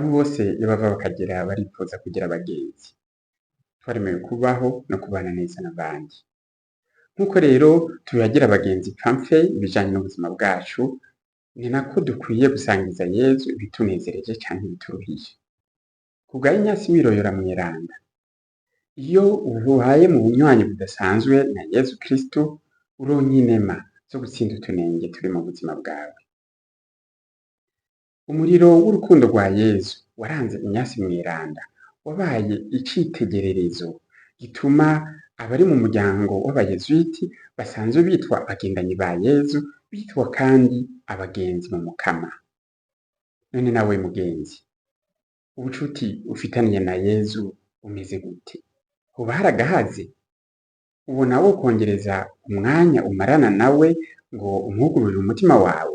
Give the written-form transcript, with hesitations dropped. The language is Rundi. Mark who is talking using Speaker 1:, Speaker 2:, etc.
Speaker 1: Abantu bose iyo bava bakagera baripfuza kugira abagenzi. Twaremewe kubaho no kubana neza n'abandi. Nk'uko rero tuyagira abagenzi pfamfe ibijanye n'ubuzima bwacu, ni nako dukwiye gusangiza Yezu ibitunezereje canke ibituruhije. Kubwa Inyasi Wiroyora Mweranda, iyo ubaye mu bunywanyi budasanzwe na Yezu Kristu, uronka inema zo gutsinda utunenge turi mu buzima bwawe. Umuriro w'urukundo rwa Yezu waranze Inyasi Mweranda, wabaye icitegererezo gituma abari mu muryango w'abayezuwiti basanzwe bitwa abagendanyi ba Yezu, bitwa kandi abagenzi mu Mukama. None nawe mugenzi, ubucuti ufitaniye na Yezu bumeze gute? Hoba hari agahaze? Ubona wokongereza umwanya umarana nawe ngo umwugururire umutima wawe?